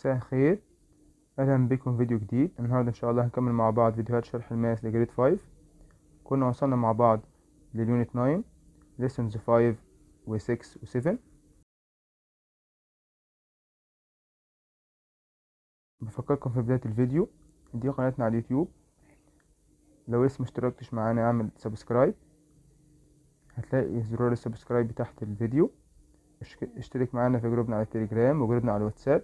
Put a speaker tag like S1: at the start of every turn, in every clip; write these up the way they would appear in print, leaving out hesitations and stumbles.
S1: مساء الخير، اهلا بكم في فيديو جديد. النهارده ان شاء الله هنكمل مع بعض فيديوهات شرح ال math ل grade 5. كنا وصلنا مع بعض لل unit 9 lessons 5 و6 و7. بفكركم في بداية الفيديو، دي قناتنا على اليوتيوب، لو لسه مشتركتش معانا اعمل subscribe، هتلاقي زرار ال subscribe تحت الفيديو. اشترك معانا في جروبنا على التليجرام وجروبنا على الواتساب،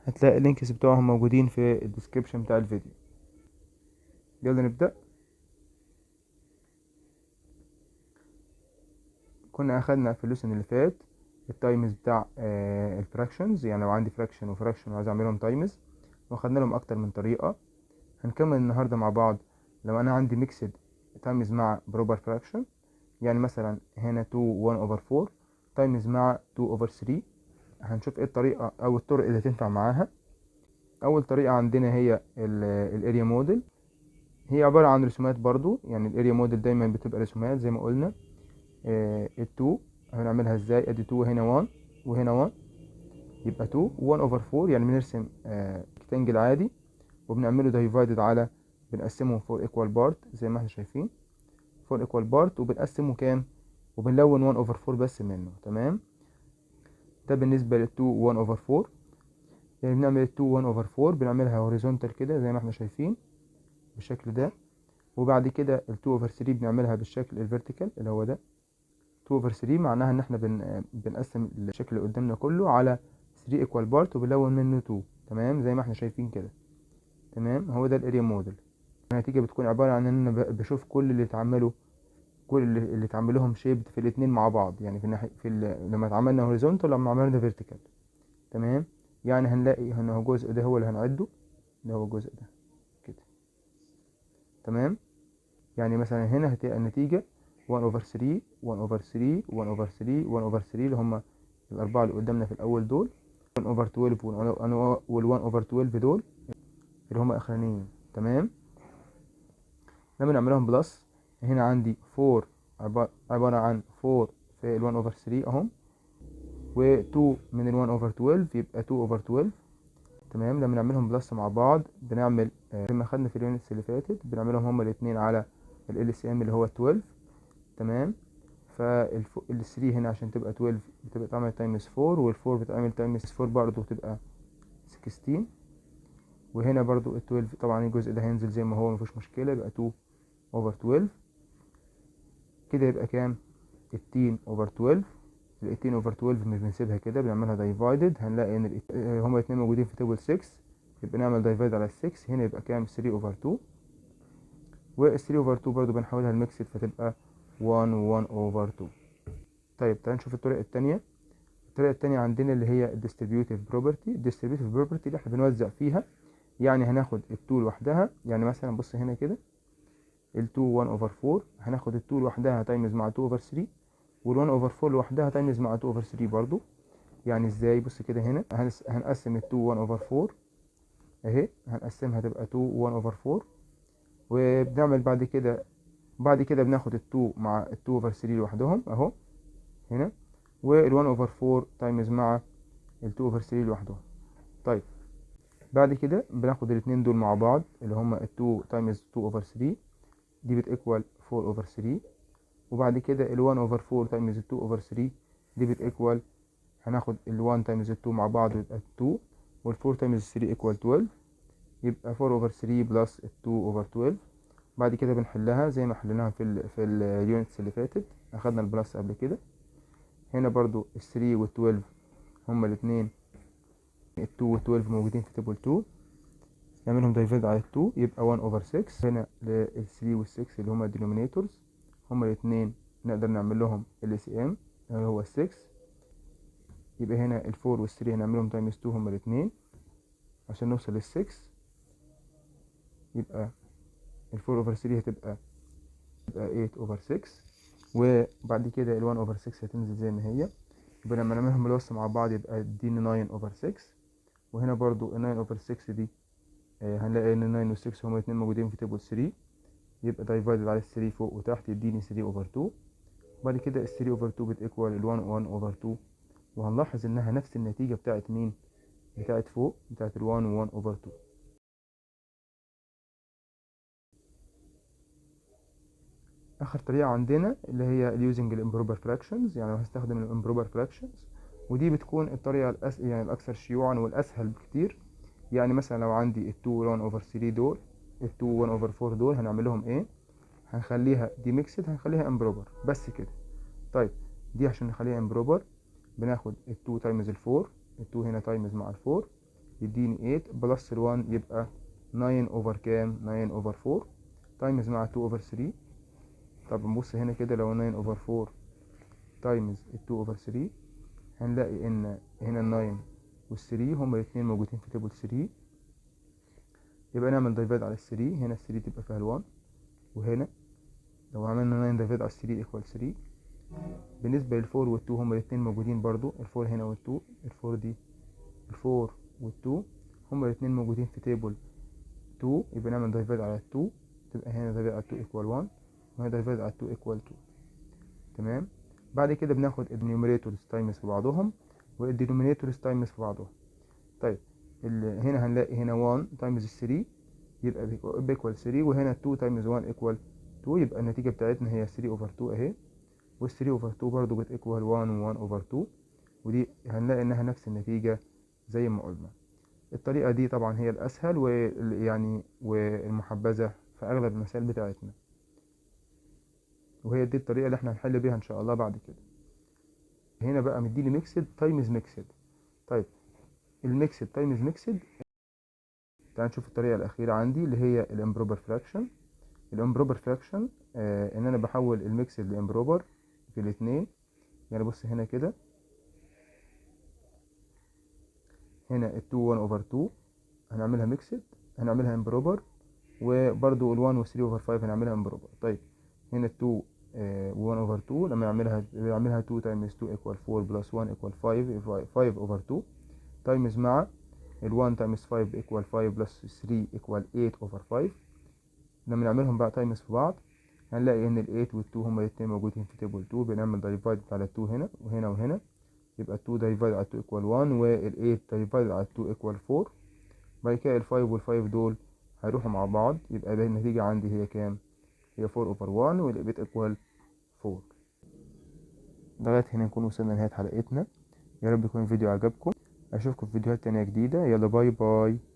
S1: هتلاقي ال links بتوعهم موجودين في ال description بتاع الفيديو. يلا نبدأ. كنا اخدنا في ال lesson اللي فات ال times بتاع ال fractions، يعني لو عندي fraction و fraction وعايز اعملهم times، واخدنا لهم اكتر من طريقة. هنكمل النهاردة مع بعض لو انا عندي mixed times مع proper fraction، يعني مثلا هنا 2 1 over 4 times مع 2 over 3. هنشوف ايه الطريقة او الطرق اللي تنفع معاها. اول طريقة عندنا هي ال area model، هي عبارة عن رسومات برضو، يعني ال area model دايما بتبقى رسومات زي ما قلنا. ال 2 هنعملها ازاي؟ ادي 2 هنا 1 وهنا 1، يبقى 2 1 over 4، يعني بنرسم rectangle عادي وبنعمله divided على، بنقسمه 4 equal part زي ما احنا شايفين، 4 equal part، وبنقسمه كام؟ وبنلون 1 over 4 بس منه. تمام، ده بالنسبة لل 2 1 over 4. يعني بنعمل ال 2 1 over 4 بنعملها horizontal كده زي ما احنا شايفين بالشكل ده، وبعد كده ال 2 over 3 بنعملها بالشكل ال vertical اللي هو ده. 2 over 3 معناها ان احنا بنقسم الشكل اللي قدامنا كله على 3 equal part وبنلون منه 2. تمام، زي ما احنا شايفين كده. تمام، هو ده ال area model. النتيجة بتكون عبارة عن ان انا بشوف كل اللي اتعملوا، كل اللي اتعمل لهم shape في الاتنين مع بعض، يعني في الناحية في لما اتعملنا horizontal لما عملنا vertical. تمام، يعني هنلاقي ان هو الجزء ده هو اللي هنعده، ده هو الجزء ده كده. تمام، يعني مثلا هنا هتبقى النتيجة 1 over 3 1 over 3 1 over 3 1 over 3 اللي هما الأربعة اللي قدامنا في الأول دول، 1 over 12 وال 1 over 12 دول اللي هما الأخرانيين. تمام، لما نعملهم plus هنا عندي 4 عبارة عن 4 في ال 1 over 3 أهم، و 2 من ال 1 over 12 يبقى 2 over 12. تمام، لما نعملهم plus مع بعض بنعمل زي ما خدنا في ال units اللي فاتت، بنعملهم هما الاتنين على ال LCM اللي هو 12. تمام، فال 3 هنا عشان تبقى 12 بتبقى اتعمل times 4، وال 4 بتتعمل times 4 برضه تبقى 16، وهنا برضو ال 12 طبعا الجزء ده هينزل زي ما هو مفيش مشكلة، يبقى 2 over 12. كده يبقى كام؟ 18 over 12. ال 18 over 12 مش بنسيبها كده، بنعملها divided، هنلاقي ان هما الاتنين موجودين في table 6، يبقى نعمل divide على 6، هنا يبقى كام؟ 3 over 2، وال 3 over 2 برضو بنحولها ل mixed فتبقى 1 1 over 2. طيب تعالى نشوف الطريقة التانية. الطريقة التانية عندنا اللي هي ال distributive property. ال distributive property اللي احنا بنوزع فيها، يعني هناخد ال 2 لوحدها، يعني مثلا بص هنا كده ال 2 1 over 4، هناخد ال 2 لوحدها times مع 2 over 3، وال 1 over 4 لوحدها times مع 2 over 3 برضو. يعني ازاي؟ بص كده هنا هنقسم ال 2 1 over 4 اهي، هنقسمها تبقى 2 1 over 4، وبنعمل بعد كده بناخد ال 2 مع ال 2 over 3 لوحدهم اهو هنا، وال 1 over 4 times مع ال 2 over 3 لوحدهم. طيب بعد كده بناخد الاتنين دول مع بعض اللي هما ال 2 times 2 over 3، دي بت equal 4 over 3، وبعد كده ال 1 over 4 times 2 over 3 دي بت equal، هناخد ال 1 times 2 مع بعض ويبقى 2، وال 4 times 3 equal 12، يبقى 4 over 3 plus ال 2 over 12. بعد كده بنحلها زي ما حليناها في ال units اللي فاتت، اخدنا ال plus قبل كده. هنا برضو ال 3 وال 12 هما الاتنين، ال 2 وال 12 موجودين في table 2، نعملهم divide على 2 يبقى 1 over 6. هنا لل 3 وال 6 اللي هما denominators، هما الاتنين نقدر نعمل لهم ال LCM اللي هو 6، يبقى هنا ال 4 وال 3 هنعملهم times 2 هما الاتنين عشان نوصل لل 6، يبقى ال 4 over 3 هتبقى 8 over 6، وبعد كده ال 1 over 6 هتنزل زي ما هي، يبقى لما نعملهم plus مع بعض يبقى دي 9 over 6. وهنا برضو ال 9 over 6 دي هنلاقي ان 9 و 6 هما الاتنين موجودين في table 3، يبقى divided على 3 فوق وتحت يديني 3 over 2. وبعد كده ال 3 over 2 بت equal ال 1 1 over 2، وهنلاحظ انها نفس النتيجة بتاعت مين؟ بتاعت فوق بتاعت ال 1 و 1 over 2. اخر طريقه عندنا اللي هي ال using ال improper fractions، يعني هستخدم ال improper fractions، ودي بتكون الطريقه يعني الاكثر شيوعا والاسهل بكتير. يعني مثلا لو عندي ال 2 1 over 3 دول، ال 2 1 over 4 دول، هنعمل لهم ايه؟ هنخليها دي mixed، هنخليها improper بس كده. طيب دي عشان نخليها improper بناخد ال 2 times ال 4، ال 2 هنا times مع ال 4 يديني 8 plus ال 1 يبقى 9 over كام؟ 9 over 4 times مع 2 over 3. طب نبص هنا كده، لو 9 over 4 times ال 2 over 3 هنلاقي ان هنا ال 9 وال 3 هما الاتنين موجودين في table 3، يبقى نعمل divide على ال 3، هنا ال 3 تبقى فيها ال 1، وهنا لو عملنا 9 divide على 3 equal 3. بالنسبة لل 4 وال 2 هما الاتنين موجودين برضو، ال 4 هنا وال 2، ال 4 دي ال 4 وال 2 هما الاتنين موجودين في table 2، يبقى نعمل divide على 2، تبقى هنا divide على 2 equal 1، وهنا divide على 2 equal 2. تمام. بعد كده بناخد ال numerators times في بعضهم وال denominators times في بعضهم. طيب هنا هنلاقي هنا 1 times 3 يبقى equal 3، وهنا 2 times 1 equal 2، يبقى النتيجة بتاعتنا هي 3 over 2 اهي، وال 3 over 2 برضو بت equal 1 و 1 over 2، ودي هنلاقي انها نفس النتيجة زي ما قلنا. الطريقة دي طبعا هي الأسهل ويعني والمحبذة في أغلب المسائل بتاعتنا، وهي دي الطريقة اللي احنا هنحل بيها إن شاء الله بعد كده. هنا بقى مديني mixed times mixed. طيب ال mixed times mixed، تعال نشوف الطريقة الأخيرة عندي اللي هي ال improper fraction. ال improper fraction إن أنا بحول ال mixed ل improper في الاتنين. يعني بص هنا كده، هنا ال 2 1 over 2 هنعملها mixed، هنعملها improper، وبرده ال 1 و 3 over 5 هنعملها improper. طيب هنا ال 2 1 over 2 لما نعملها 2 times 2 equal 4 plus 1 equal 5، 5 over 2 times مع ال 1 times 5 equal 5 plus 3 equal 8 over 5. لما نعملهم بقى times في بعض هنلاقي ان ال 8 وال 2 هما الاتنين موجودين في table 2، بنعمل divide على 2 هنا وهنا وهنا، يبقى 2 divide على 2 equal 1، وال 8 divide على 2 equal 4. بعد كده ال 5 وال 5 دول هيروحوا مع بعض، يبقى النتيجة عندي هي كام؟ هي 4 over 1، واللي بت equal 4. لغاية هنا نكون وصلنا لنهاية حلقتنا. يا رب يكون الفيديو عجبكم. أشوفكم في فيديوهات تانية جديدة. يلا bye bye.